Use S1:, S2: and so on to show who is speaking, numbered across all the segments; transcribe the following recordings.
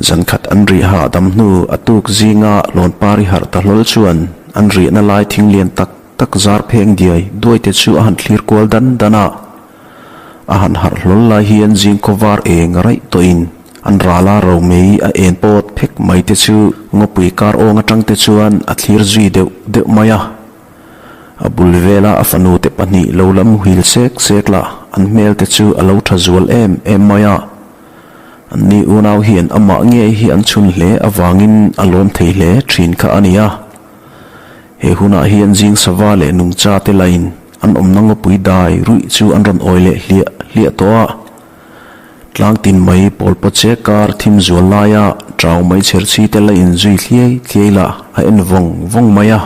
S1: Zan khat an rih hahdam hnu a tuk zinga Lawnpari harh ta hlawl chuan an rihna lai thing lian tak tak zar pheng diai duai te chu a han thlir kual dan dan a. A han harh hlawl lai hian zing khawvar eng raih tawhin an rala romei a en pawt phek mai te chu ngawpui kar awng atang te chuan a thlir zui deuh deuh mai a. A bul vela a fanu te pahnih lo la muhil sek sek la, an hmel te chu a lo tha zual em em mai a. Anni unau hian amah ngei hi an chhun hle avangin a lawm thei hle thin kha a ni a. He hunah hian zing sava leh nungcha te lain an awmna ngawpui dai ruih chu an rawn awi leh hliah hliah tawh a. Tlang tin mai pawl pawt che kar thim zual laia chau mai chher chhi te la inzui thliai thliai la a en vawng vawng mai a.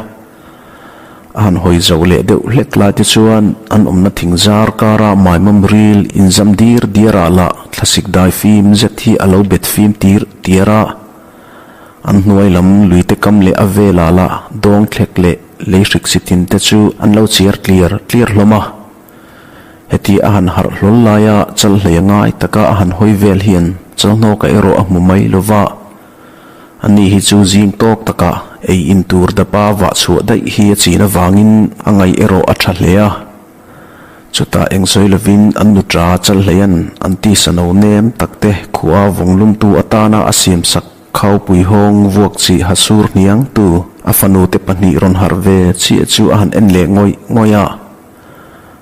S1: A han hawi zo leh deuh hlek lai te chuan an awmna thing zar kara maimawm ril inzam dir diar ah lah thlasik dai fim zet hi a lo bet fim tir tiar a. An hnuai lam lui te kam leh a velah lah dawng thlek leh lei hrik si tin te chu an lo chiar tliar tliar hlawm a. Heti a han harh hlawl laia chal hlei a ngai taka a han hawi vel hian Chalhnawka erawh a hmu mai lo va. Ani hi chu zing tawk taka ei in tur dapa vah chhuah daih hi a chin avangin a ngaih erawh a tha hle a. Chutah eng sawi lovin an nuṭa Chalhleia'n an tisa no nem takte khua vawnglumtu atana a siamsak Khaupui hawng vuak chi ha sur hniang tu a fanute pahnih rawn harh ve chiah chu a han en leh ngawih ngawih a.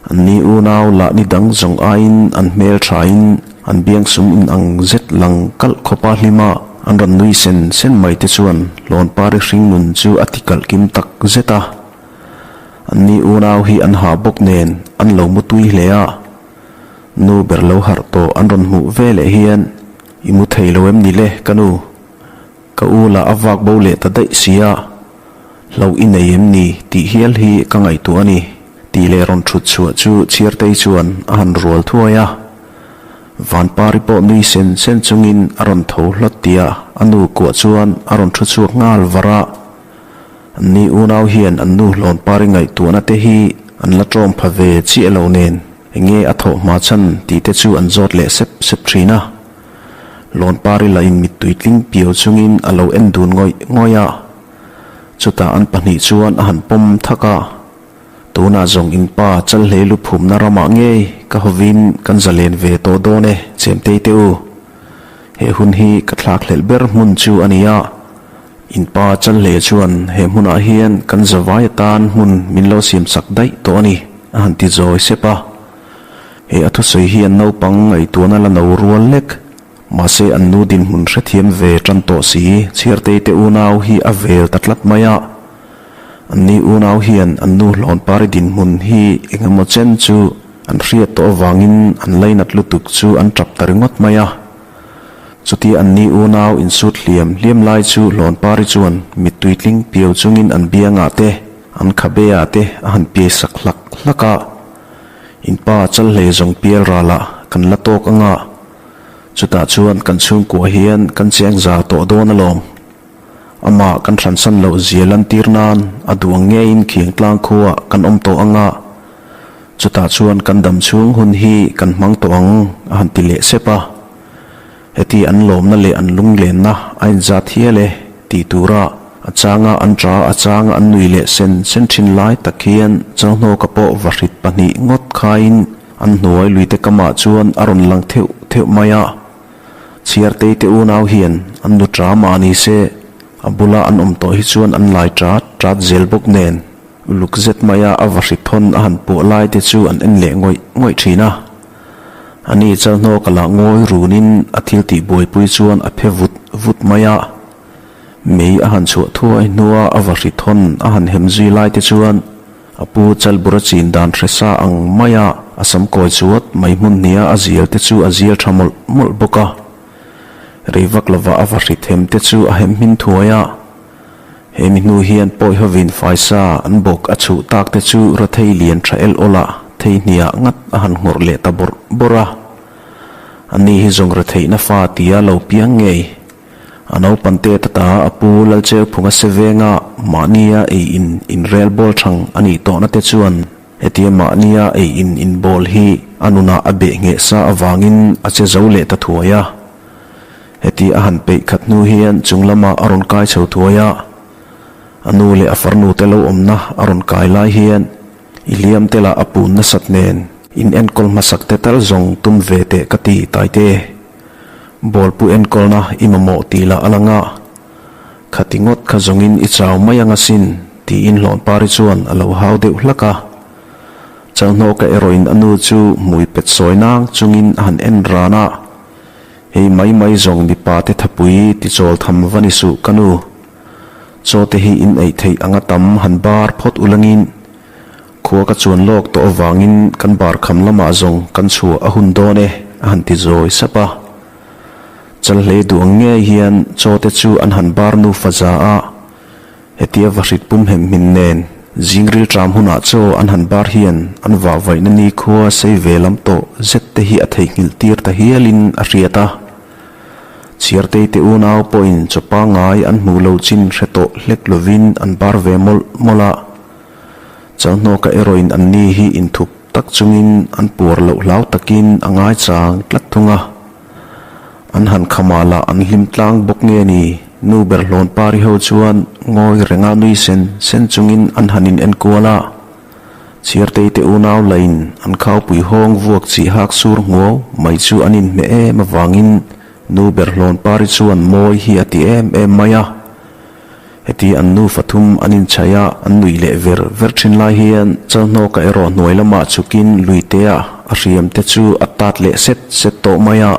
S1: An ni unau lah ni dang zawng aiin an hmel thain an biangsum in ang zet lang kalh khawpa hlima an rawn nui sen sen mai te chuan Hlawnpari hringnun chu a ti kalh kim tak zet a. An ni unau hi an hah bawk nen an lo mu tui hle a. Nu ber lo harh tawh an rawn hmuh ve leh hian I mu thei lo em ni le ka nu? Ka u lah a vak bo leh ta daih si a, Hloh i nei em ni tih hial hi ka ngaihtuah a ni tih leh rawn thut chhuah chu Chhiartei chuan a han rual thuai a. Vanpari pawh nui sen sen chungin a rawn tho hlawt tih a, a nu kuah chuan a rawn thu chhuak nghal var a. An ni unau hian an nu Hlawnpari ngaihtuahna te hi an la ṭawm pha ve chiah lo nen enge a thawh hma chhan tih te chu an zawt leh sep sep ṭhin a. Lawnpari lah in mittui tling piau chungin a lo en dun ngawih ngawih a. Chutah an pahnih chuan a han pawm thak a, Tunah zawng in pa Chalhlei lu phumna ramah ngei ka hawin kan zalen ve tawh dawn e Chemtei te u. He hun hi ka thlak hlelh ber hmun chu a ni a. In pa Chalhlei chuan he hmunah hian kan zavai atan hmun min lo siam sak daih tawh a ni a han ti zawi sep a. He a thusawi hian naupang ngaihtuahna la no rual lek. Mahse an nu dinhmun hrethiam ve tan tawh si, Chhiartei te unau hi a vel ta tlat mai a. An ni unau hian an nu Hlawnpari dinhmun hi eng emaw chen chu an hriat tawh avangin an lainat lutuk chu an tap ta ringawt mai a. Chutia an ni unau insut hliam hliam lai chu Hlawnpari chuan mittui tling piau chungin an biangah te, an khabeah te a han piai sak hlak hlak a. In pa Chalhlei zawng pial ralah kan la tawk anga. Chutah chuan kan chhungkua hian kan cheng zar tawh dawn alawm. Amah kan hransan loh zia lantir nan a duh ang ngeiin khiang tlang khuaah kan awm tawh anga, chutah chuan kan dam chhung hun hi kan hmang tawh ang a han ti leh sep a. Heti an lawmna leh an lunglenna a inzat hial e tih tura a changa an ṭa a changa an nui leh sen sen ṭhin lai tak hian Changhnawka pawh vahrit pahnih ngawt khaiin An hnuai luite kamah chuan a rawn lang theuh theuh mai a, Chhiartei te unau hian an nu ṭa mah ni se, a bula an awm tawh hi chuan an lai ṭat ṭat zel bawk nen, uluk zet maia a vahri thawn a han puah lai te chu an en leh ngawih ngawih ṭhin a. Ani Chalhnawka lah ngawi runin a thil tih buaipui chuan a phe vut vut mai a, mei a han chhuah thuai hnua a vahri thawn a han hem zui lai te chuan A pu Chalbura chin dan hre sa ang maia a sam kawi chuat mai hmun hnia a zial te chu a zial tha mawlh mawlh bawk a. Rei vak lova a va hrit hem te chu a hem hmin thuai a. He mi hnu hian pawi hovin faisa an bawk a chhuh tak te chu rathei lian tha el awla thei hniah ngat a han nghawrh leh ta bawrh bawrh a. Ani hi zawng retheihna fa tia lo piang ngei. A naupan te ta ta a pu Lalcheuphunga se venga mahnia ei in in rel bawl thang a nih tawhna te chuan hetia mahnia ei in in bawl hi a nunah a beh ngheh sa avangin a che zo leh ta thuai a. Heti a han peih khat hnu hian chung lamah a rawn kai chho thuai a, a nu leh a farnu te lo awmna a rawn kai lai hian i hliam te lah a pun nasat nen in enkawl hmasak te tal zawng tum ve teh ka ti Taite. Bawlpu enkawlna i mamawh tih lah a lang a, khati ngawt kha zawngin i chau mai ang asin tiin Hlawnpari chuan a lo hau deuh hlak a. Chalhnawka erawhin a nu chu hmui pet sawi nang chungin a han en ran a, Hei mai mai zawng mipa te thapui ti chawl tham va ni suh ka nu. Chaw te hi in eih theih anga tam han bar phawt ulangin khua ka chuan lawk tawh avangin kan bar kham lamah zawng kan chhuah a hun dawn e a han ti zawi sap a. Chalhlei duh ang ngei hian chaw te chu an han bar nufa za a. Hetia vahrit pum hem hmin nen zing rilṭam hunah chaw an han bar hian an vahvaihna nikhua sei ve lam tawh zet te hi a theihnghilh tir ta hialin a hriat a. Chhiartei te unau pawhin chaw pangngai an hmuh lo chin hre tawh hlek lovin an bar ve mawlh mawlh a. Chalhnawka erawhin anni hi inthup tak chungin an puar loh hlau takin a ngaichang tlat thung a. An han khamah lah an hlim tlang bawk nge ni? Nu ber hlawn pari ho chuan ngawi renga nui sen sen chungin an han in enkual a. Chhiartei te unau lain an khaupui hawng vuak chih hak sur nguau mai chu an inhmeh em avangin nu ber hlawn pari chuan mawi hi a ti em em mai a. Heti an nu fathum an inchhaih a, an nuih leh ver ver thin lai hian Chalhnawka erawh hnuai lamah chhukin luitea a hriam te chu a tat leh set set tawh mai a.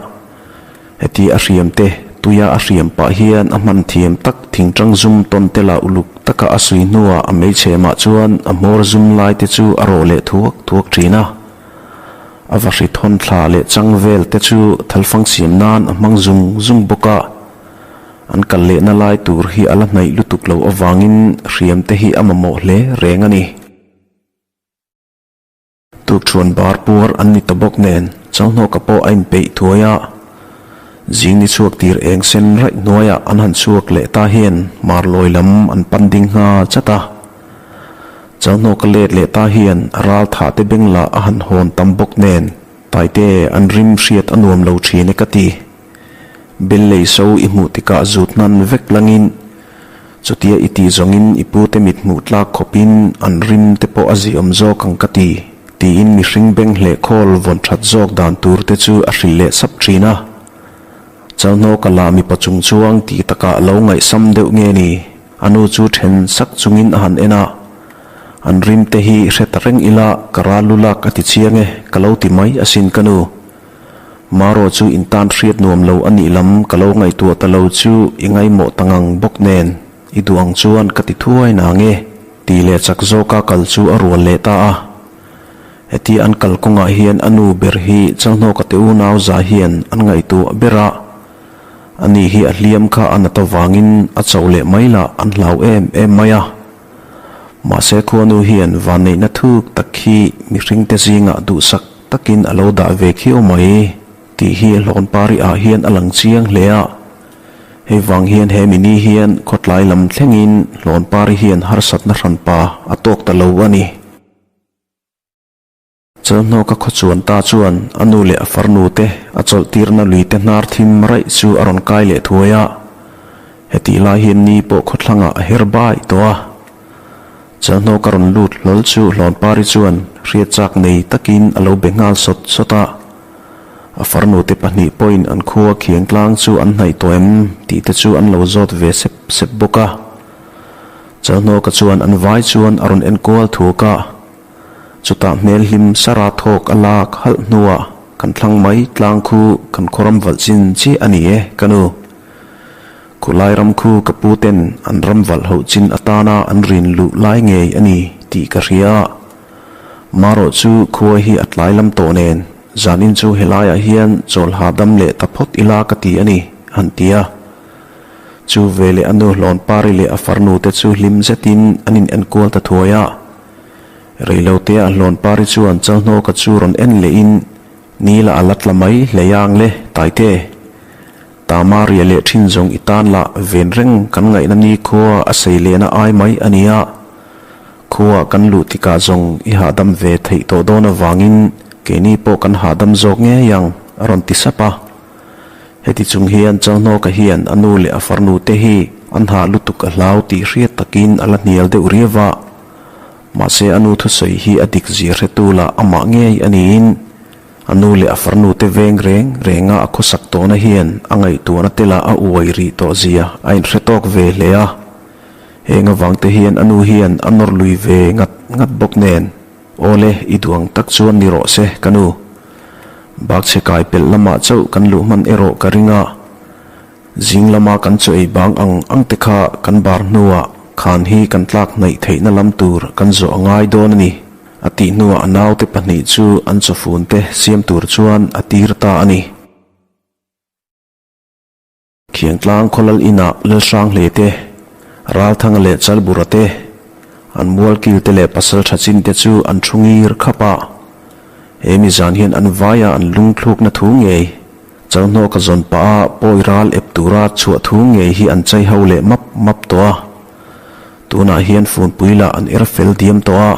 S1: Heti a hriam te tuia a hriam pah hian a hman thiam tak thingtang zum tawn te lah uluk taka a sui hnuah a meichhemah chuan a hmawr zum lai te chu a rawh leh thuak thuak thin a. A vahri thawn thla leh chang vel te chu thalfang siam nan a hmang zung zung bawk a. An kal lehna lai tur hi a la hnaih lutuk loh avangin hriam te hi a mamawh hle reng a ni. Tukṭhuan bar puar an ni ta bawk nen Changhnawka pawh a inpeih thuai a. Zing ni chhuak tir eng sen raih hnuaiah an han chhuak leh ta hian Marlawi lam an pan ding nghal chat a. Changhnawka let leh ta hian a ral thah te beng lah a han hawn tam bawk nen Taite an rim hriat a nuam lo ṭhin e ka ti. Bel lei so i hmuh tikah zut hnan vek langin chutia i tih zawngin i pute mit hmuh tlak khawpin an rim te pawh a ziawm zawk ang ka ti, tiin mihring beng hleh khawl vawn that zawk dan tur te chu a hrilh leh sap thin a. Chalhnawka lah mipa chung chuang tih takah lo ngaihsam deuh nge ni, a nu chu then sak chungin a han en a. An rim te hi hre ta reng ila ka ral lu lak a ti chiang e, ka lo ti mai asin ka nu. Marawh chu in tan hriat nuam lo a nih lam ka lo ngaihtuah ta lo chu i ngaihmawh ta ngang bawk nen i duh ang chuan ka ti thuai na nge tih leh chak zawka kal chu a rual leh ta a. Heti an kal kawngah hian a nu ber hi Chalhnawka te unau za hian an ngaihtuah ber a, ani hi a hliam kha a nat avangin a chauh leh mai lah an hlau em em mai a. Mahse khuanu hian vanneihna thuk tak hi mihringte zingah duhsak takin a lo dah ve khiau mai tih hi Hlawnpari ah hian a lang chiang hle a. Hei vang hian he mini hian khawtlai lam thlengin Hlawnpari hian harsatna hranpa a tawk ta lo a ni. Chalhnawka khaw chuan ta chuan a nu leh a farnu te a chawlh tirna lui te hnar thim raih chu a rawn kai leh thuai a. Hetih lai hian ni pawh khawthlangah a her bai tawh a. Chalhnawka rawn lut hlawl chu Hlawnpari chuan hriat chak nei takin a lo be nghal sawt sawt a. A farnu te pahnih pawhin an khua khiang tlang chu an hnaih tawh em tih te chu an lo zawt ve sep sep bawk a. Chalhnawka chuan an vai chuan a rawn enkual thuak a. Chutah hmel hlim sara thawk a lak halh hnuah kan thlang mai tlang khu kan khawram valh chin chiah a ni e ka nu. Khulai ram khu ka pu ten an ram valh hoh chin atana an rin luh lai ngei a ni tih ka hria a. Marawh chu khua hi a tlai lam tawh nen zanin chu helaiah hian chawl hahdam leh ta phawt ila ka ti a ni han ti a. Chu veleh a nu Hlawnpari leh a farnu te chu hlim zetin an in enkual ta thuai a. Reilotea Hlawnpari chuan Chalhnawka chu rawn en lehin, Nila a la tla mai hle ang le, Taite. Tamaria leh thin zawng i tan lah ven reng kan ngaihna ni khua a sei lehna ai mai a nia. Khua kan luh tikah zawng i hahdam ve theih tawh dawn avangin keini pawh kan hahdam zawk ngei ang, a rawn ti sap a. Heti chung hian Chalhnawka hian a nu leh a farnu te hi an hah lutuk a hlau tih hriat takin a la hnial deuh riau a. Mahse a nu thusawi hi a dik zia hretu lah amah ngei a niin a nu leh a farnu te veng reng renga a khawsak tawhna hian a ngaihtuahna te lah a uai rih tawh zia a inhre tawk ve hle a. Heng avangte hian a nu hian a nawr lui ve ngat ngat bawk nen. Awle, i duh ang tak chuan ni rawh se, ka nu. Bakchhe kai pelh lamah chauh kan luh hman erawh ka ring a. Zing lama kan chaw ei bang ang ang te kha kan bar hnuah khan hi kan tlak hnaih theihna lam tur kan zawh a ngai dawn a ni, a tih hnuah a naute pahnih chu an chawfun te siam tur chuan a tir ta a ni. Khiangtlang khawlal inah Lalhranghle te, Ralthanga leh Chalbura te, an mualkil te leh pasal tha chin te chu an thu ngir khap a. He mi zan hian an vaia an lungthlukna thu ngei, Chalhnawka zawn pah a pawi ral ep tura chhuah thu ngei hi an chai ho leh map map tawh a. Tunah hian funpui lah an er fel diam tawh a.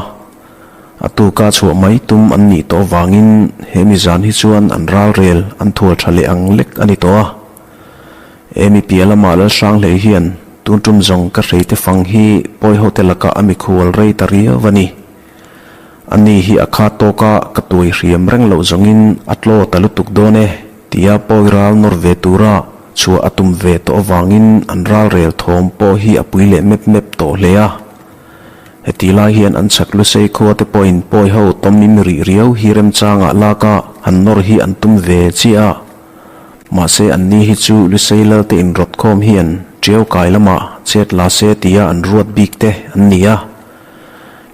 S1: A tuka chhuah mai tum an nih tawh vangin he mi zan hi chuan an ralrel an thual tha leh ang lek a ni tawh a. Emi piah lamah Lalhranghlei hian tun tum zawng ka hrei te fang hi pawi hote lakah a mikhual rei ta riau a ni. Ani hi a kha tawka ka tuai hriam reng loh zawngin a tlaw ta lutuk dawn e tia pawi ral nawr ve tura chhuah a tum ve tawh avangin an ralrel thawm pawh hi a pui leh mep mep tawh hle a. Heti lai hian an chhak lusei khua te pawhin pawi ho tawmim rih riau hi remchangah laka han nawr hi an tum ve chiah a. Mahse anni hi chu lusei lal te inrawt khawm hian tiau kai lamah chet la se tia an ruat bik te an ni a.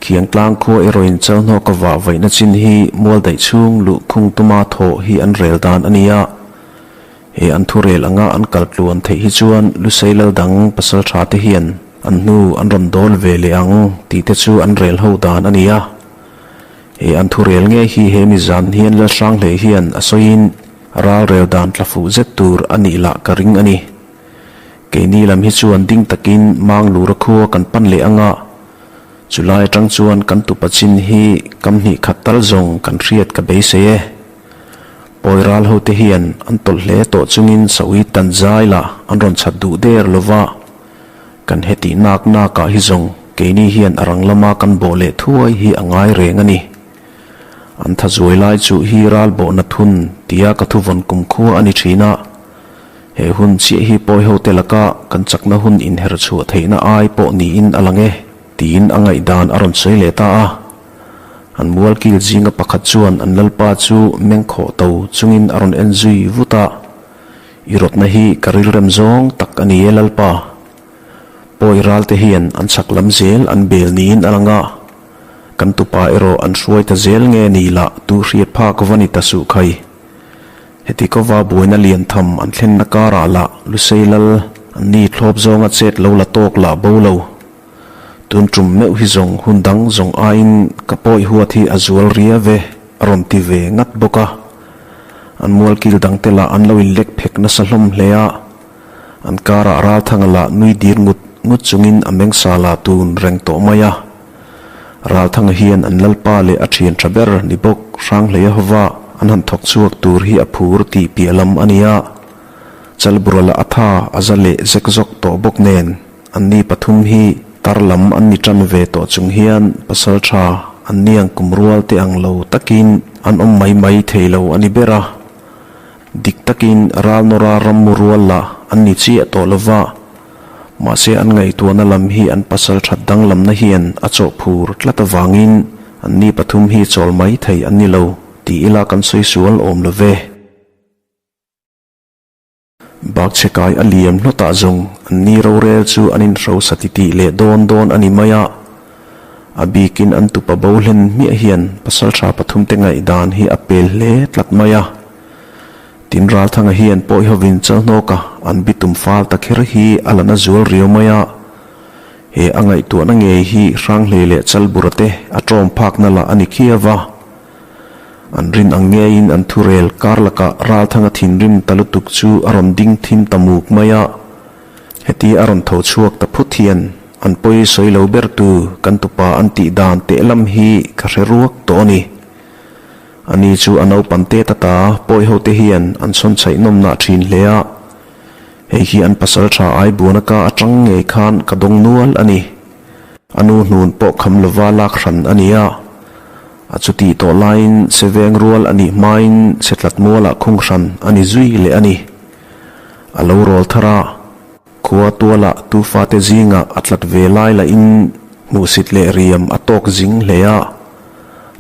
S1: Khiangtlang khua erawhin Chalhnawka vah vaihna chin hi mual daih chhung luh khung tuma thawh hi an rel dan a ni a. He an thurel anga an kal tluan theih hi chuan Lusei lal dang pasal tha te hian an hnu an rawn dawl ve leh ang tih te chu an rel ho dan a ni a. He an thurel ngei hi he mi zan hian Lalhranghlei hian a sawiin ral rel dan tla fuh zet tur a nih lah ka ring a ni. Keini lam hi chuan ding takin Manglura khua kan pan leh anga chulai atang chuan kan tupa chin hi kam hnih khat tal zawng kan hriat ka beisei e. Pawi ral hote hian an tawlh hle tawh chungin Saui tan zai lah an rawn chhat duh der lova. Kan hetih nak nakah hi zawng keini hian a rang lama kan bawh leh thuai hi a ngai reng a ni. An tha zuai lai chu hi ral bawhna thun tia ka thuvawn kumkhua a ni thin a. He hun chiah hi pawi hote laka kan chakna hun inher chhuah theihna ai pawh niin a lang e tiin a ngaihdan a rawn sawi leh ta a. An mualkil zinga pakhat chuan an lalpa chu meng khawh to chungin a rawn en zui vut a, I rawtna hi ka rilrem zawng tak a ni e lalpa. Pawi ralte hian an chhak lam zel an bel niin a lang a, kan tupa erawh an hruai ta zel nge ni lah tu hriat phak va ni ta suh khai. Heti kova buaina lian tham an thlenna karah lah Lusei lal an ni thlawp zawnga chet lo la tawk lah bo lo. Tun tum meuh hi zawng hun dang zawng aiin ka pawi huat hi a zual ria ve a rawn ti ve ngat bawk a. An mualkil dangte lah an lo inlek phek nasa hlawm hle a. An karah Ralthanga lah nui dir ngut ngut chungin a meng sala tun reng tawh mai a. Ralthanga hian an lalpa leh a thian tha ber ni bawk Hranghleia hova an han thawk chhuak tur hi a phur tih piah lam a ni a. Chalbura lah a tha a za leh zek zawk tawh bawk nen. Anni pathum hi tar lam an ni tan ve tawh chung hian pasal tha an niang kum rual te ang lo takin an awm mai mai thei lo a ni ber a. Dik takin ral nawra rammu rual lah an ni chiah tawh lo va, mahse an ngaihtuahna lam hi an pasal that danglamna hian a chawh phur tlat avangin anni pathum hi chawl mai thei an ni lo ti ila kan sawi sual awm lo ve. Bakchhe kai a liam hlawtah zawng an ni rorel chu an inhrosa titih leh dawn dawn a ni mai a. A bikin an tupa bo hlen hmiah hian pasaltha pathumte ngaihdan hi a pel hle tlat mai a. Tin Ralthanga hian pawi hovin Chalhnawka an bitum fal ta kher hi a la na zual riau mai a. He a ngaihtuahna ngei hi Hranghlei leh Chalbura te a tawm phakna lah a ni khiau a. An rin ang ngeiin an thurel kar lakah Ralthanga thinrim ta lutuk chu a rawn ding thim ta muk mai a. Heti a rawn tho chhuak ta phut hian an pawi sawi lo ber tu kan tupa an tih dan teh lam hi ka hre ruak tawh a ni. Ani chu a naupan tet ata pawi hote hian an chhawnchhaih nawmnah thin hle a. Hei hi an pasal tha Aibuana ka atang ngei khan ka dawng nual a ni. A nu hnun pawh kham lova lak hran a ni a. A chutih tawh laiin se veng rual a nih hmain se tlat mualah khung hran a ni zui leh a ni. A lo rawl thar a. Khua tualah tufate zingah a tlat ve lai lahin hmuhsit leh riam a tawk zing hle a.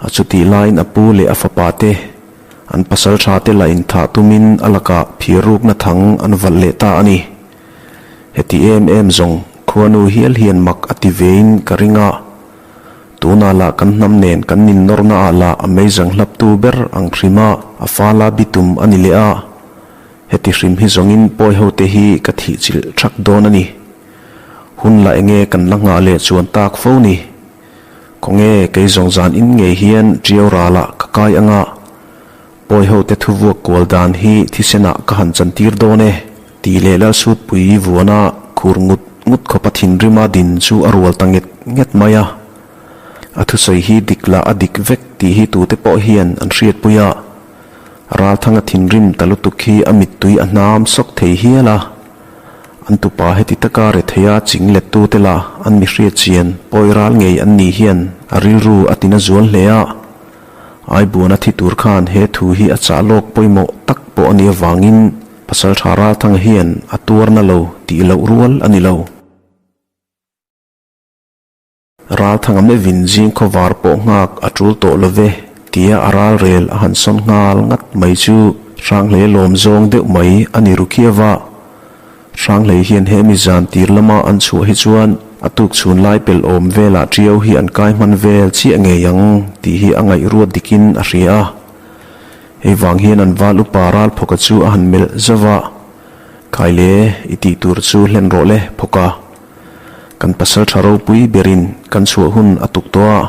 S1: A chutih laiin a pu leh a fapa te, an pasal tha te la inthah tumin a lakah phirrukna thang an valh leh ta a ni. Heti em em zawng khuanu hial hian mak a ti vein ka ring a. Tunah lah kan hnam nen kan ninnawrna ah lah a meizang hlaptu ber ang hrima a fala bitum a ni leh a. Heti hrim hi zawngin pawi ho te hi ka thih chilh thak dawn a ni. Hun la enge kan la nghah leh chuan tak fo ni. Khawnge kei zawng zan in ngei hian Ṭiau ralah ka kai anga pawi ho te thuvuak kual dan hi thisenah ka han chantir dawn e tih leh Lalsutpui vuana khur ngut ngut khawpa thinrima din chu a rual ta nget nget mai a. A thusawi hi dik lah a dik vek tih hi tute pawh hian an hriatpui a. Ralthanga thinrim ta lutuk hi a mittui a hnam sawk thei hial a. An tupa heti taka retheia ching lettute lah an mi hriatchian pawi ral ngei an ni hian a rilru a tina zual hle a. Aibuana thi tur khan he thu hi a chah lawk pawimawh tak pawh a nih avangin Pasaltha Ralthanga hian a tuarna lo tih loh rual a ni lo. Ralthanga mevin zing khawvar pawh nghak a tul tawh lo ve tia a ralrel a han sawn nghal ngat mai chu Hranghlei lawm zawng deuh mai a ni ru khiau a. Hranghlei hian he mi zan tir lama an chhuah hi chuan a tuk chhun lai pel awm velah ṭiau hi an kai hman vel chiah ngei ang tih hi a ngaihruat dikin a hria a. Hei vang hian an val upa Ralphawka chu a han melh zauh a, Khaile, i tih tur chu hlen rawh le, Phawka. Kan pasal tha ropui berin kan chhuah hun a tuk tawh a,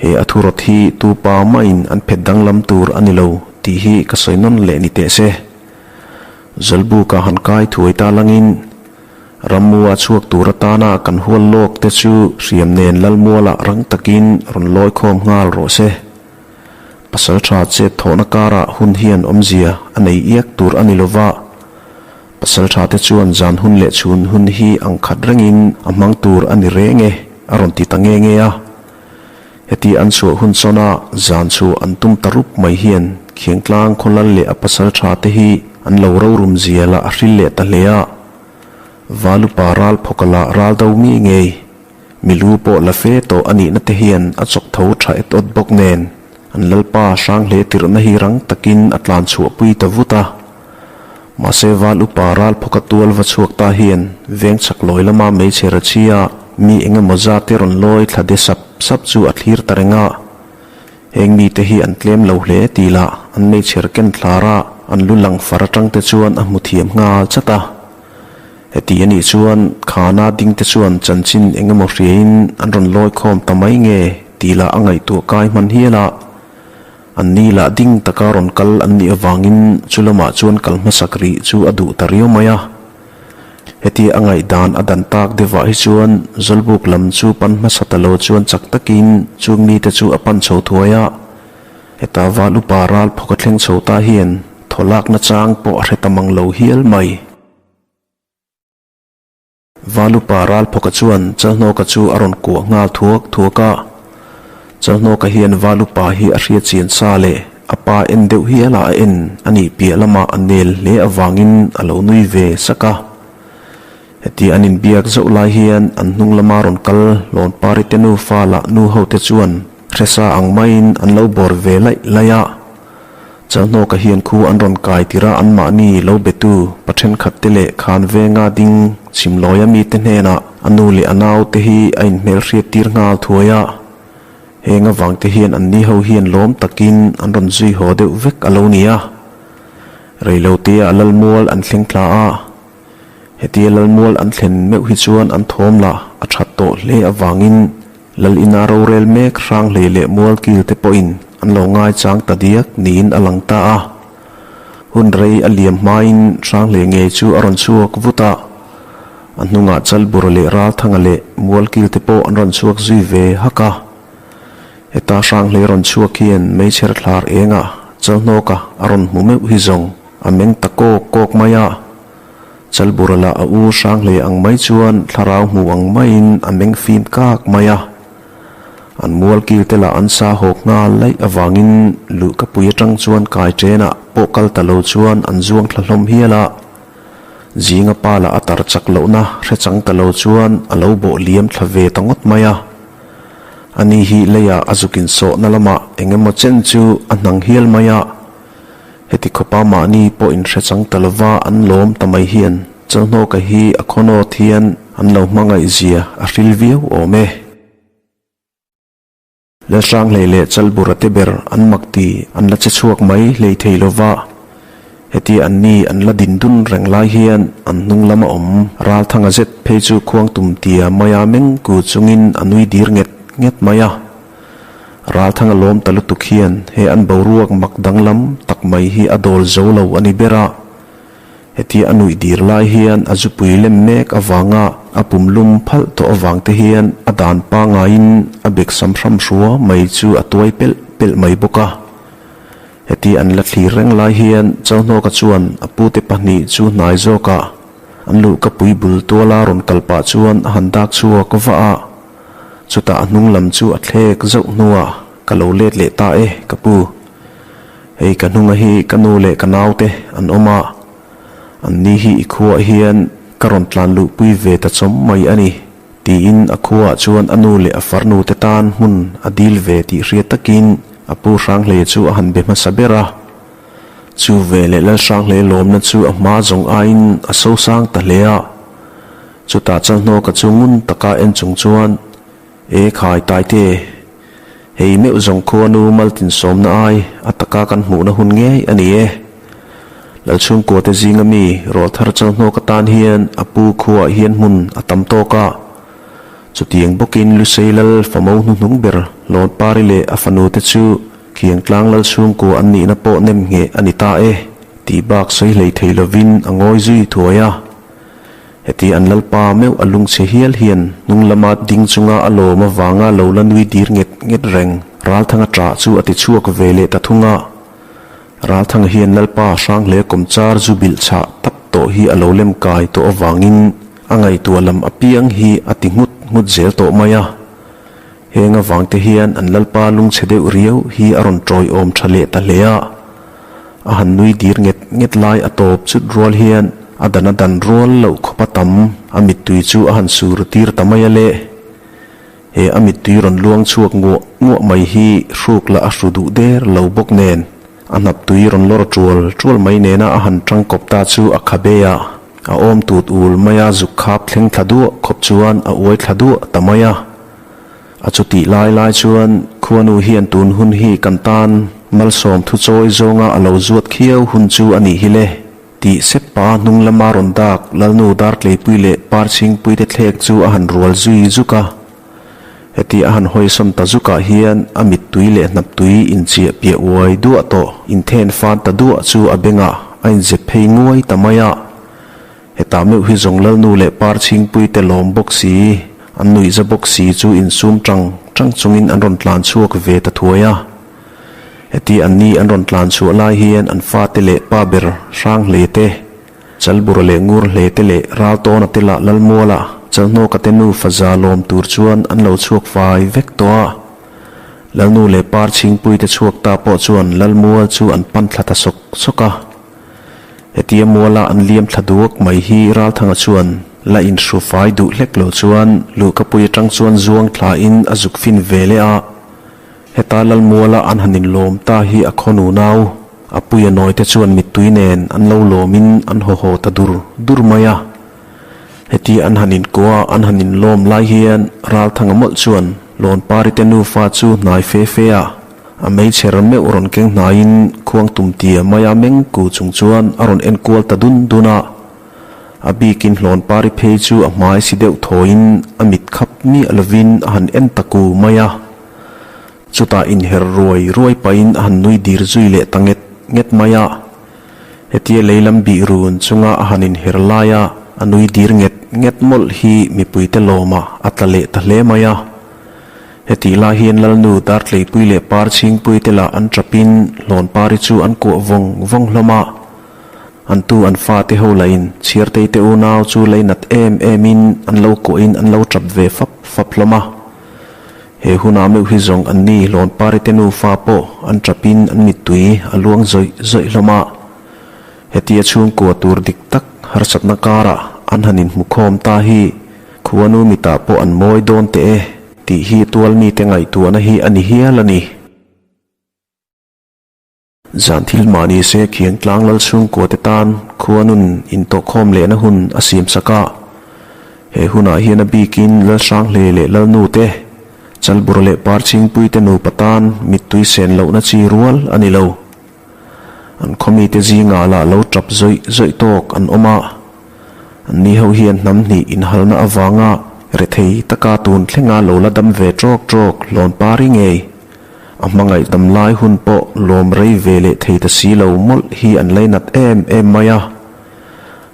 S1: he a thurawt hi tu pa mahin an phet danglam tur a ni lo tih hi ka sawi nawn leh ni teh se. Zawlbuka han kai thuai ta langin Rammua chhuak tur atana kan hual lawk te chu hriam nen Lalmualah rang takin rawn lawi khawm nghal rawh se. Pasal tha chet thawhna karah hun hian awmzia a nei iak tur a ni lova. Pasal tha te chuan zan hun leh chhun hun hi ang khat rengin a hmang tur a ni reng e, a rawn ti ta nge nge a. Heti an chhuah hun chawna zan chu an tum ta rup mai hian Khiangtlang khawlal leh a pasal tha te hi an lo rorum zia lah a hril leh ta hle a. Valupa ral phawka lah ral do mi ngei, milu pawh la fe tawh a nihna te hian a chawk tho tha et awt bawk nen an lalpa hrang hle tirhna hi rang takin a tlan chhuahpui ta vut a. Mahse val upa ral phawka tual va chhuak ta hian veng chak lawi lama hmeichhe rachia mi eng emaw zat te rawn lawi thla de sap sap chu a thlir ta reng a. Heng mite hi an tlem lo hle tih lah an hmeichher ken thlar a, an lu lang far atang te chuan a hmu thiam nghal chat a. Heti a nih chuan khana ding te chuan chanchin eng emaw hriain an rawn lawi khawm ta mai nge tih lah a ngaihtuah kai hman hial a. An ni lah ding taka rawn kal an nih avangin chu lamah chuan kal hmasak rih chu a duh ta riau mai a. Hetia a ngaihdan a dan tak deuhah hi chuan Zawlbuk lam chu pan hmasa ta lo chuan chak takin chung mite chu a pan chho thuai a. Heta val upa ral phawk a thleng chho ta hian thaw lakna chang pawh a hre ta mang lo hial mai. Valupa Ralphawka chuan Chalhnawka chu a rawn kuah nghal thuak thuak a. Chalhnawka hian Valupa hi a hriat chian sa leh a pa en deuh hial a a en a nih piah lamah a nel hle avangin a lo nui ve sak a. Heti an inbiak zauh lai hian an hnung lama rawn kal Lawnpari te nufa lah nu ho te chuan hresa ang maiin an lo bawr ve laih laih a. Chalhnawka hian khu an rawn kai tir a, anmahni lo betu pa thenkhat te leh khan venga ding chhimlawia mite hnenah a nu leh a nau te hi a inhmelhriat tir nghal thuai a. Heng avang te hian anni ho hian lawm takin an rawn zui haw deuh vek a lo ni a. Reilotea Lalmual an thleng thla a. Hetia Lalmual an thlen meuh hi chuan an thawm lah a that tawh hle avangin Lal ina rorel mek hrang hlei leh mual kil te pawhin an lo ngaichang ta diak niin a lang ta a. Hun rei a liam hmain hrang hlei ngei chu a rawn chhuak vut a. A hnungah Chalbura leh Ralthanga leh mual kil te pawh an rawn chhuak zui ve hak a. Heta Hranghlei rawn chhuak hian meichher thlar engah Chalhnawka a rawn hmu meuh hi zawng a meng ta kawk kawk mai a. Chalbura lah a u Hranghlei ang mai chuan thlarau hmu ang maiin a meng fim kak mai a. An mual kil te lah an sa hawk nghal laih avangin luhkapui atang chuan kai ṭenah pawh kal ta lo chuan an zuang thla hlawm hial a. Zinga pa lah a tar chak lohna hre chang ta lo chuan a lo bawh liam thla ve ta ngawt mai a. Ani hi leiah a zuk insawhna lamah eng emaw chen chu a hnang hial mai a. Heti khawpa mahni pawh inhre chang ta lova an lawm ta mai hian Chalhnawka hi a khawnawt hian an lo hmangaih zia a hril viau awm e. Lalhranghlei leh Chalbura te ber an mak ti an la che chhuak mai hlei thei lova, heti an ni an la din dun reng lai hian an hnung lama awm Ralthanga zet phei chu khuangtum tia maia meng ku chungin a nui dir nget nget mai a. Ralthanga lawm ta lutuk hian he an boruak mak danglam tak mai hi a dawl zo lo a ni ber a. Hetia a nuih dir lai hian a zupui lem mek avanga a pum lum phalh tawh avang te hian a dan pangaiin a bek sam hram hrua mai chu a tuai pelh pelh mai bawk a. Hetia an la thlir reng lai hian Chauhnawka chuan a pute pahnih chu hnai zawkah an luhkapui bul tuala rawn kal pah chuan a han dak chhuak va a. Chutah a hnung lam chu a thlek zauh hnuah ka lo let leh ta e ka pu. Hei ka hnunga hi ka nu leh ka naute an awm a, an ni hi i khuaah hian ka rawn tlan luhpui ve ta chawm mai a ni, tiin a khuaah chuan a nu leh a farnu te tan hmun a dil ve tih hriat takin a pu Hranghleia chu a han be hmasa ber a. Chu ve leh Lalhranghleia lawmna chu a hma zawng aiin a sosang ta hle a. Chutah Chalhnawka chu ngun taka en chung chuan, E khai Taite, hei meuh zawng khuanu maltin sawmna ai a taka kan hmuhna hun ngei a ni e. Lalchhungkua te zinga mi rawlthar Chalhnawka tan hian a pu khuaah hian hmun a tam tawk a. Chutiang bawkin Lusei Lal famo hnuhnung ber Lawnpari leh a fanu te chu Khiangtlang Lalchhungkua an nihna pawh nem ngheh a ni ta e tih bak sawi hlei thei lovin a ngawi zui thuai a. Heti an Lalpa meuh a lungchhe hial hian hnung lama ding chunga a lawm avanga lo la nui dir nget nget reng Ralthanga ṭah chu a ti chhuak ve leh ta thung a. Ralthanga hian Lalpa Hranghleia kawmchar zu bilh chhah tap tawh hi a lo lem kai tawh avangin a ngaihtuah lam apiang hi a ti nghut nghut zel tawh mai a. Heng avangte hian an Lalpa lungchhe deuh riau hi a rawn ṭawiawm ṭha leh ta hle a. A han nui dir nget nget lai a tawp chut rual hian a dan a dan rual loh khawp a tam a mittui chu a han sur tir ta mai a le. He a mittui rawn luang chhuak nguah nguah mai hi hruk lah a hru duh der lo bawk nen a hnap tui rawn lawr tual tual mai nena a han tangkawp ta chu a khabe a, a awm tut ul mai a zuk khap thleng thla duah khawp chuan a uai thla duah ta mai a. A chutih lai lai chuan khuanu hian tun hun hi kan tan malsawm thu chawi zawnga a lo zuat khiau hun chu a nih hi le tih sep pa hnung lama rawn dak Lalnu Dartleipui leh Parchhingpui te thlek chu a han rual zui zuk a. Heti a han hawisawn ta zukah hian a mittui leh hnaptui inchiah piah uai duah tawh inthen fan ta duah chu a bengah a inzep phei nguai ta mai a. Hetah meuh hi zawng Lalnu leh Parchhingpui te lawm bawk si, an nuihza bawk si chu insum tang tang chungin an rawn tlan chhuak ve ta thuai a. Heti an ni an rawn tlan chhuah lai hian an fate leh pa ber hrang hle te, Chalbura leh Ngur hle te leh Raltawna te lah Lalmuala Chalhnawka te nu faza lawm tur chuan an lo chhuak fai vek tawh a. Lalnu leh Parchhingpui te chhuak ta pawh chuan Lalmual chu an pan thla ta sawk sawk a. Hetia muala an liam thla duak mai hi Ralthanga chuan la inhru fai duh hlek lo chuan luhkapui atang chuan zuang thlain a zuk fin ve leh a. Heta Lalmuala an han inlawm ta hi a khaw nunau, a puia nawi te chuan mittui nen an lo lawmin an haw haw ta dur dur mai a. Hetia an han inkuah an han inlawm lai hian Ralthanga mawlh chuan Lawnpari te nufa chu hnai fe fe a. A meichher meuh rawn keng hnaiin khuang tum tia maia meng ku chung chuan a rawn en kual ta dun dun a. A bikin hlawnpari phei chu a hmai si deuh thawiin a mit khap miah lovin a han en ta ku mai a. Chutah inher ruai ruai pahin a han nui dir zui leh ta nget nget mai a. Hetia leilam bih run chunga a han inher laia a nui dir nget nget mawlh hi mipuite lawmah a tla leh ta hle mai a. Hetih lai hian Lalnu Dartleipui leh Parchhingpui te lah an ṭapin Hlawnpari chu an kuah vawng vawng hlawm a. An tu an fate ho lahin Chhiartei te unau chu leinat em emin an lo kuahin an lo ṭap ve fap fap hlawm a. He hunah meuh hi zawng anni Hlawnpari te nufa pawh an ṭapin an mittui a luang zawih zawih hlawm a. Hetia chhungkua tur dik tak harsatna karah an han inhmukhawm ta hi khuanu mitah pawh an mawi dawn teh e tih hi tual mite ngaihtuahna hi a ni hial a ni. Zan thil mahni se khiang tlang lal chhungkua te tan khuanun intawhkhawm lehna hun a siam sak a. He hunah hian a bikin Lalhranghle leh Lalnu te, Chalbura leh Parchhingpui te nupa tan mittui sen lohna chi rual a ni lo. An khawmite zingah lah lo tap zawih zawih tawk an awm a, anni ho hian hnam hnih inhalna avanga rethei taka tun thlenga lo la dam ve trawk trawk hlawn pari ngei. A hmangaih dam lai hun pawh lawm rei ve leh thei ta si lo mawlh hi an lainat em em mai a.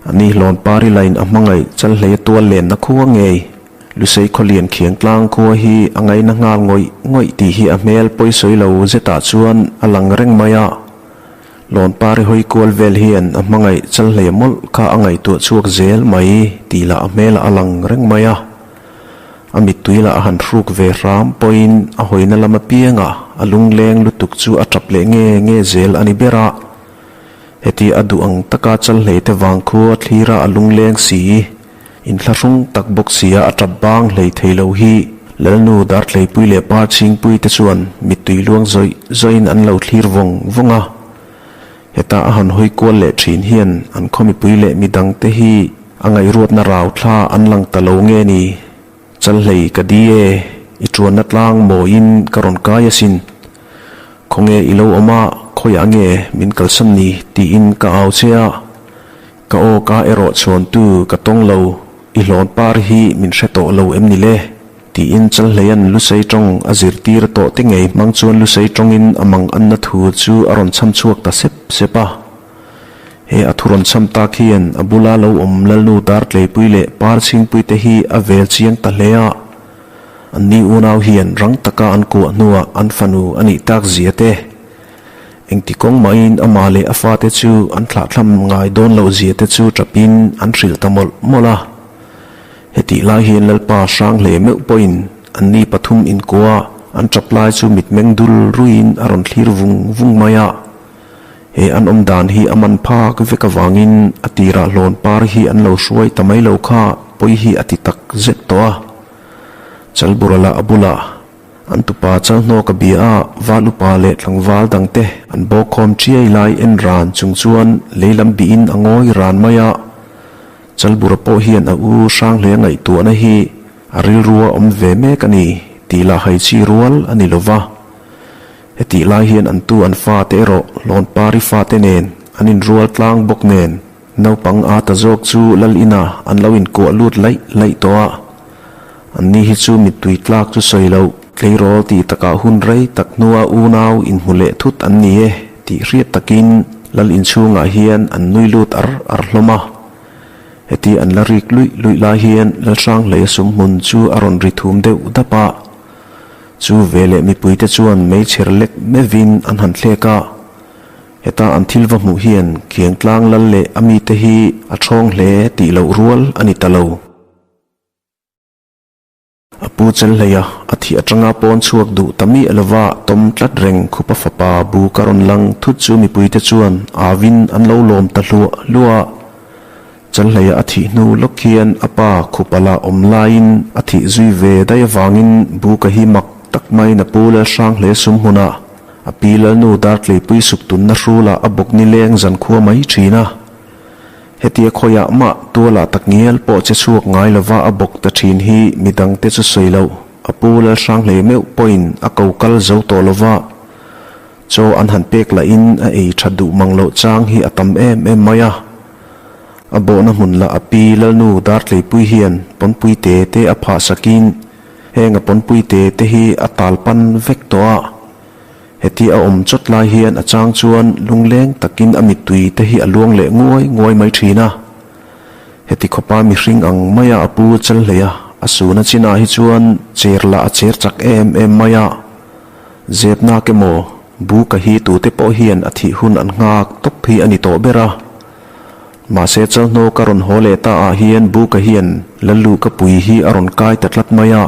S1: Ani hlawn pari lain a hmangaih chalhleia tual lenna khua ngei. Lusei khawlian khiang tlang khua hi a ngaina nghal ngawih ngawih tih hi a hmel pawisawi lo zetah chuan a lang reng mai a. Lawnpari hawi kual vel hian a hmangaih chalhlei mawlh kha a ngaihtuah chhuak zel mai tih lah a hmelah a lang reng mai a. A mittui lah a han hruk ve hram pawhin a hawina lam apiangah a lungleng lutuk chu a tap leh nge nge zel a ni ber a. Heti a duh ang taka chalhlei te vang khua thlira a lungleng si. Inthlahrung tak bawk sia a tap bang hlei thei lo hi Lalnu Dartleipui leh Pa Chhingpui te chuan mittui luang zawih zawihin an lo thlir vawng vawng a. Heta a han hawi kual leh thin hian an khaw mipui leh midang te hi a ngaihruatna rau thla an lang ta lo nge ni? Chalhlei ka di e, i tuanna tlang mawiin ka rawn kai asin. Khawnge i lo awm a, khawiah nge min kalsan ni tiin ka au che a. Ka aw ka erawh chhuantu ka tawng lo, i hlawn par hi min hre tawh lo em ni le? Tiin Chalhleia'n Lusei tawng a zirtir tawh te ngei hmang chuan Lusei tawngin a mang anna thu chu a rawn chham chhuak ta sep sep a. He a thu rawn chham tak hian a bula lo awm Lalnu Dartleipui leh Parchhingpui te hi a vel chiang ta hle a. Anni unau hian rang taka an kuah hnuah an fanu a nih tak zia te, Engti kawng mahin amah leh a fate chu an thlahthlam ngai dawn loh zia te chu ṭapin an hrilh ta mawlh mawlh a. Hetih lai hian Lalpa hrang hle meuh pawhin anni pathum inkua an ṭap lai chu mitmeng dul ruiin a rawn thlir vung vung mai a. He an awm dan hi a man phak vek avangin a tirah hlawn par hi an lo hruai ta mai lo kha pawi hi a ti tak zet tawh a. Chalburala a bulah. An tupa Chalhnawka bia a val upa leh tlangval dangte an bawkkhawm chiai lai en ran chung chuan lei lam bihin a ngawi ran mai a. Chalbura pawh hian a u Hranghlei a ngaihtuahna hi a rilrua awm ve mek a ni tih lah hai chi rual a ni lo va. Hetih lai hian an tu an fate erawh Hlawnpari fate nen an inrual tlang bawk nen Naupang a ta zawk chu Lal inah an lo inkuah lut laih laih tawh a, anni hi chu mittui tlak chu sawi loh, tleirawl tih takah hun rei tak hnua unau inhmu leh thut an ni e tih hriat takin Lal inchhungah hian an nui lut ar ar hlawm a. Heti an la rik luih luih lai hian Lalhranghleia sumhmun chu a rawn ri thum deuh dap a, chu veleh mipuite chuan meichher lek meuhin an han thlek a. Heta an thil va hmuh hian Khiangtlang lal leh a mite hi a ṭhawng hle tih loh rual a ni ta lo. A pu Chelhleia a thih aṭanga pawn chhuak duh ta miah lova tawm tlat reng khupa fapa bu ka rawn lang thut chu mipuite chuan awin an lo lawm ta hluah hluah a. Chelhleia a thih hnu lawk hian a pa khupa la awm laiin a thih zui ve daih avangin bu ka hi mak tak maiin a pu Lalhranghle sum hmunah A pi Lalnu Dartleipui suk tunna hrulah a bawk nileng zankhua mai thin a. Hetia khawiah mah tualah tak ngial pawh che chhuak ngai lova a bawk ta thin hi midangte chu sawi loh, a pu Lalhranghlei meuh pawhin a ko kal zo tawh lova chaw an han pek lahin a ei tha duh mang loh chang hi a tam em em mai a. A bawhna hmun lah a pi Lalnu Dartleipui hian pawnpui te te a phah sakin Heng a pawnpui te te hi a tal pan vek tawh a, heti a awm chawt lai hian a chang chuan lungleng takin a mittui te hi a luang leh nguai nguai mai thin a. Heti khawpa mihring ang maia a pu Chalhleia A suna chinah hi chuan cher lah a cher chak em em mai a. Zep nak emaw, Buka hi tute pawh hian a thih hun an nghak tawp hi a ni tawh ber a. Mahse Chalhnawk a rawn haw leh ta ah hian Buka hian Lalluhkapui hi a rawn kai ta tlat mai a.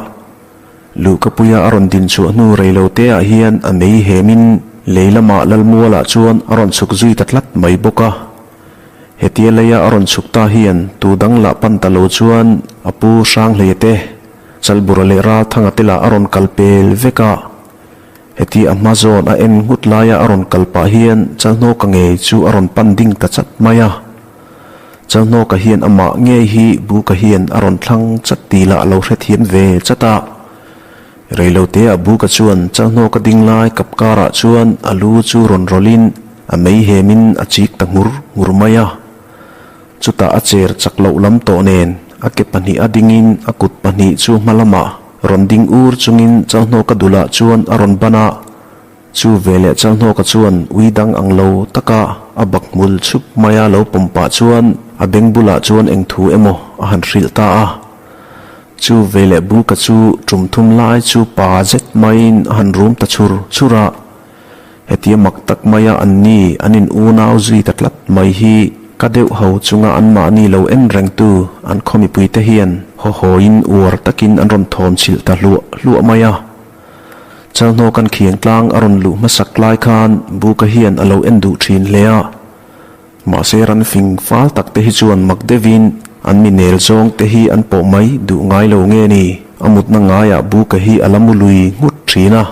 S1: Luhkapuia a rawn din chhuah hnu rei lo te ah hian a mei hemin lei lamah Lalmualah chuan a rawn chhuk zui ta tlat mai bawk a. Hetia leia a rawn chhuk ta hian tu dang lah pan ta lo chuan a pu Hranghleia te, Chalbura leh Ralthanga te lah a rawn kal pel vek a. Heti a hma zawn a en nghut laia a rawn kal pah hian Chalhnawka ngei chu a rawn pan ding ta chat mai a. Chalhnawka hian amah ngei hi Buka hian a rawn thlang chat tih lah a lo hrethiam ve chat a. Reiloteah Buka chuan Chalhnawka ding lai kap karah chuan a lu chu rawn rawlhin a mei hemin a chik ta nghur nghur mai a. Chutah a cher chak loh lam tawh nen a ke pahnih a dingin a kut pahnih chu hma lamah rawn ding ur chungin Chalhnawka dulah chuan a rawn ban a. Chu veleh Chalhnawka chuan ui dang ang lo taka a bak hmul chhup maia lo pawm pah chuan a beng bulah chuan eng thu emaw a han hrilh ta a. Chu veleh Buka chu tum thum lai chu pa zet maiin a han rum ta chhur chhur a. Hetia mak tak maia an ni an in unau zui ta tlat mai hi ka deuh ho chunga anmahni lo en rengtu an khaw mipuite hian haw hawiin uar takin an rawn thawm chhilh ta hluah hluah mai a. Chalhnawk an khiang tlang a rawn luh hmasak lai khan Buka hian a lo en duh thin hle a. Mahse ran fing fal tak te hi chuan mak deuhin an mi nel zawng te hi an pawh mai duh ngai lo nge ni? A mutna ngaiah Buka hi a la mu lui nghut thin a.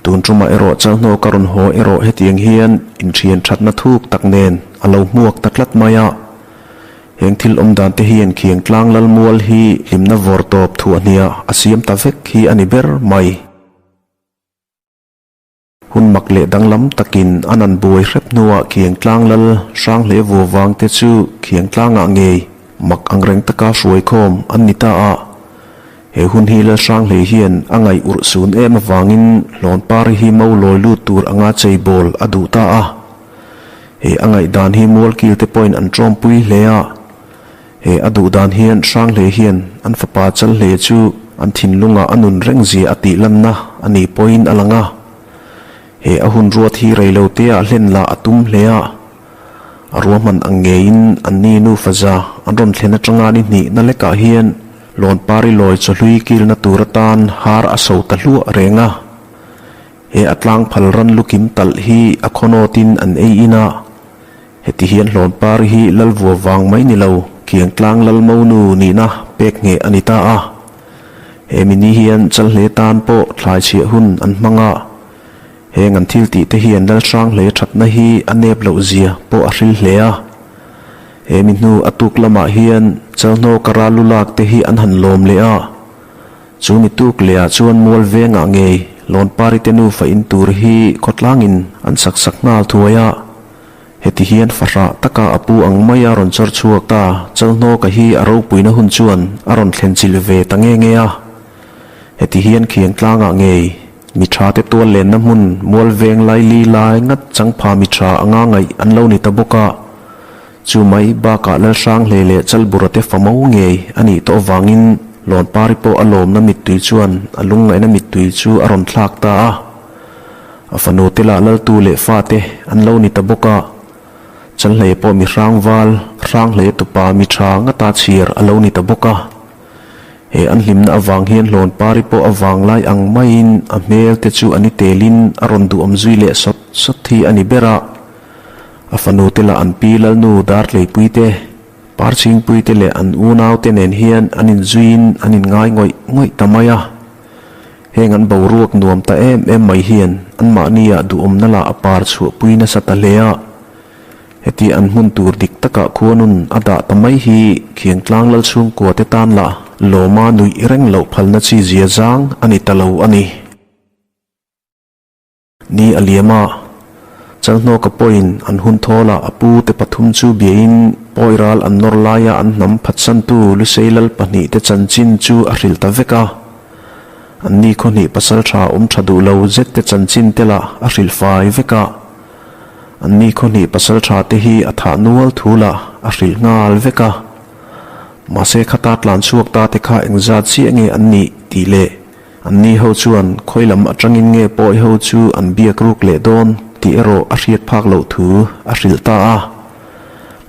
S1: Tun tumah erawh Chalhnawk a rawn haw erawh hetiang hian inthian thatna thuk tak nen a lo hmuak ta tlat mai a. Heng thil awm dan te hian khiang tlang lal mual hi hlimna vawr tawp thuahhniah a siam ta vek hi a ni ber mai. Hun mak leh danglam takin a nan buai hrep hnuah khiang tlang lal hrang hle vua vang te chu khiang tlangah ngei mak angreng taka hruai khawm an ni ta a. He hun hi lal hrang hlei hian a ngaih urh sun em avangin Hlawnpari hi mo lawi lut tur anga cheibawl a duh ta a. He a ngaihdan hi Mualkil te pawhin an tawmpui hle a, he a duh dan hian Hranghlei hian an fapa Chalhlei chu an thinlungah a nun reng zia a tih lanna a ni pawhin a lang a. He a hun ruat hi reiloteah hlen lah a tum hle a, a ruahman ang ngeiin anni nufa za an rawn thlen atanga ni hnihna lekah hian Lawnpari lawi chawhlui kilna tur atan har a so ta hluah reng a. He a tlang phal ran lukim talh hi a khawnawtin an ei in a, heti hian Hlawnpari hi lal vua vang mai ni lo, khiang tlang lal monu nihna pek ngheh a ni ta a. He mini hian Chalhle tan pawh thlai chhiah hun an hmang a, heng an thil tih te hian lal hrang hle thatna hi a nep loh zia pawh a hril hle a. He mi hnu a tuk lamah hian Chalhnawka ral lu lak te hi an han lawm leh a. Chu mi tuk lehah chuan mual vengah ngei Lawnpari te nufa in tur hi khawtlangin an sak sak nghal thuai a. Heti hian fahrah taka a pu ang mai a rawn chawr chhuak ta, Chalhnawka hi a ropuina hun chuan a rawn thlen chilh ve ta nge nge a. Heti hian khiang tlangah ngei mi tha te tual lenna hmun mual veng lai li lai ngat changpha mi tha anga ngaih an lo ni ta bawk a. Chu mai bakah Lalhranghlei leh Chalbura te famo ngei a nih tawh avangin Lawnpari pawh a lawmna mittui chuan a lungngaihna mittui chu a rawn thlak ta a. A fanu te lah Laltu leh fate an lo ni ta bawk a. Chalhlei pawh mi hrangval, Hranghlei tupa mi tha ngata chhir a lo ni ta bawk a. He an hlimna avang hian Hlawnpari pawh a vanglai ang maiin a hmel te chu a ni telin a rawn duhawm zui leh sawt sawt hi a ni ber a. A fanu te lah an pi Lalnu Dartleipui te, Parchhingpui te leh an unau te nen hian an inzuiin an inngai ngawih ngawih ta mai a. Heng an boruak nuam ta em em mai hian anmahniah duhawmna lah a par chhuahpui nasa ta hle a. Heti an hmun tur dik takah khuanun a dah ta mai hi Khiangtlang Lalchhungkua te tan lah lawma nuih reng loh phalna chi zia zang a ni ta lo a ni. Ni a liam a, Chalhnawka pawhin an hun thawlah a pu te pathum chu biain pawi ral an nawr laia an hnam phatsantu Lusei lal pahnih te chanchin chu a hrilh ta vek a. Anni khawhnih pasal tha awm tha duh lo zet te chanchin te lah a hrilh fai vek a. Anni khawhnih pasal tha te hi a thah nual thu lah a hrilh nghal vek a. Mahse khata tlan chhuak ta te kha engzat chiah nge an nih tih leh Anni ho chuan khawi lam atangin nge pawi ho chu an biak ruk leh dawn tih erawh a hriat phak loh thu a hrilh ta a.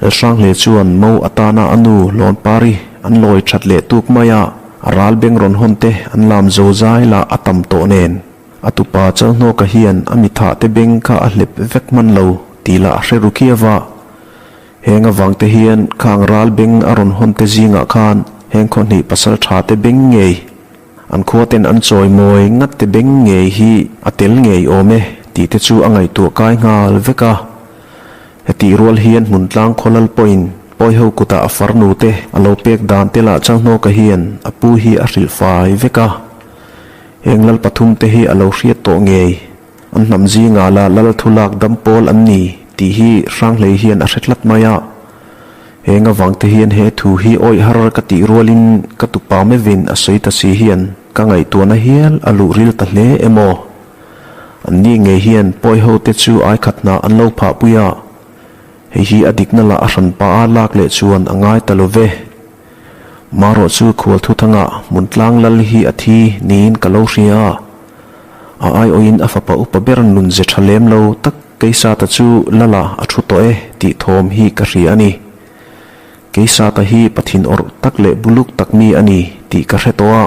S1: Lalhranghle chuan mo atana a nu Lawnpari an lawi that leh tuk mai a, a ral beng rawn hawn te an lam zo zai lah a tam tawh nen. A tupa Chalhnawka hian a mithah te beng kha a hlep vek hman lo tih lah a hre ru khiau a. Heng avang te hian khang ral beng a rawn hawn te zingah khan heng khawhnih pasal tha te beng ngei An khuaten an chawi mawi ngat te beng ngei hi a tel ngei awm e tih te chu a ngaihtuah kai nghal vek a. Hetih rual hian hmun tlang khaw lal pawhin Pawiho kutah a farnu te a lo pek dan te lah Chalhnawka hian a pu hi a hrilh fai vek a. Heng lal pathum te hi a lo hriat tawh ngei. An hnam zingah lah lal thu lak dam pawl an ni tih hi Hranghlei hian a hre tlat mai a. Heng avang te hian he thu hi awih har ka tih rualin ka tupa mevin a sawi ta si hian ka ngaihtuahna hial a luh ril ta hle em aw. Anni ngei hian pawi ho te chu ai khat hna an lo phah pui a, hei hi a dikna lah a hran pah a lak leh chuan a ngai ta lo ve. Marawh chu khual thuthangah hmun tlang lal hi a thi niin ka lo hria a, a aiawhin a fapa upa ber nun ze tha lem lo tak Keisata chu Lala a thu tawh e tih thawm hi ka hria a ni. Keisata hi pathin awrh tak leh buluk tak mi a ni tih ka hre tawh a.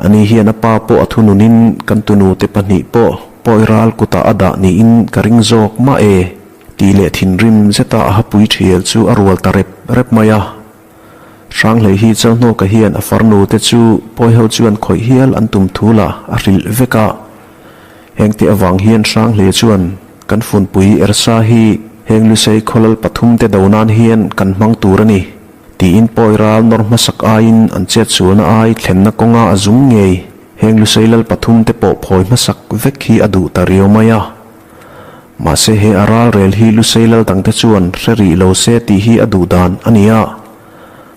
S1: Ani hian a pa pawh a thununin kan tunute pahnih pawh pawi ral kutah a dah niin ka ring zawk mah e tih leh thinrim zeta a hapui thial chu a rual ta rep rep mai a. Hranghlei hi Chalhnawka hian a farnu te chu pawiho chuan khawih hial an tum thu lah a hrilh vek a. Hengte avang hian Hranghlei chuan kan funpui Ersa hi heng Lusei khawlal pathum te do nan hian kan hmang tur a ni tiin pawi ral nawr hmasak aiin an chetsualna ai thlenna kawnga a zum ngei heng Lusei lal pathum te pawh phawi hmasak vek hi a duh ta riau mai a. Mahse he a ral rel hi Lusei lal dangte chuan hre rih lo se tih hi a duh dan a ni a.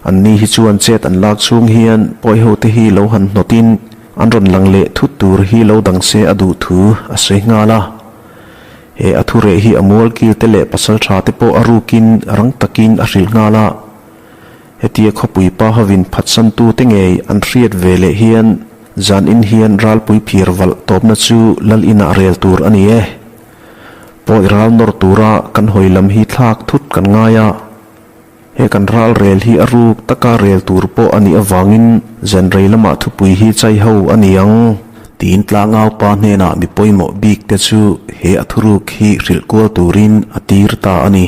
S1: Anni hi chuan chet an lak chhung hian pawiho te hi lo han hnawtin an rawn lang leh thut tur hi lo dang se a duh thu a sawi nghal a. He a thu reh hi a mual kil te leh pasal tha te pawh a rukin rang takin a hrilh nghal a. Hetia khawpui pa hovin phatsantu te ngei an hriat ve leh hian zan in hian ralpui phir valh tawpna chu lal inah rel tur a ni e. Pawi ral nawr tura kan hawi lam hi thlak thut kan ngai a. He kan ral rel hi a ruk taka rel tur pawh a nih avangin zan rei lamah thupui hi chai ho a ni ang. Tiin tlangau pa hnenah mi pawimawh bik te chu he a thuruk hi hrilh kual turin a tir ta a ni.